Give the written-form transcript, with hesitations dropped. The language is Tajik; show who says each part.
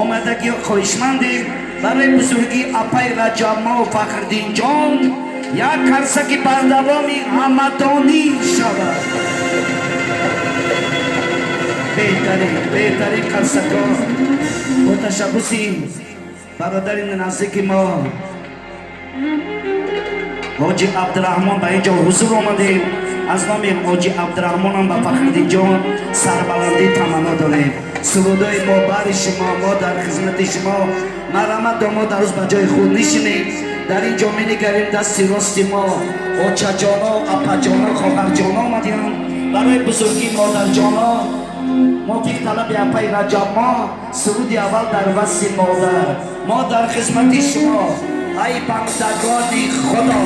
Speaker 1: Омадагӣ хоҳишмандем барои бузургии апаи Раҷабмо Фахриддинҷон як карсаки бардавоми ҳамадонӣ шавад. Беҳтарин, беҳтарин карсакҳо бо ташаббуси бародари наздики мо ҳоҷи Абдураҳмон ба ин ҷо ҳузур омадем. Аз номи ҳоҷи Абдураҳмонам ба Фахриддинҷон сарбаландӣ таманно дорем. Сурудои мо бари шумо, мо дар хизмати шумо. Марҳамат, домод, арӯз, ба ҷои худ нишинед. Дар ин ҷо менигарем, дасти рости мо очаҷоно, апаҷоно, хоҳарҷоно омадианд. Барои бузургии модарҷоно, мувофиқ талаби апаи Раҷабмо, суруди аввал дар васфи модар. Мо дар хизмати шумо, ай бандагони Худо.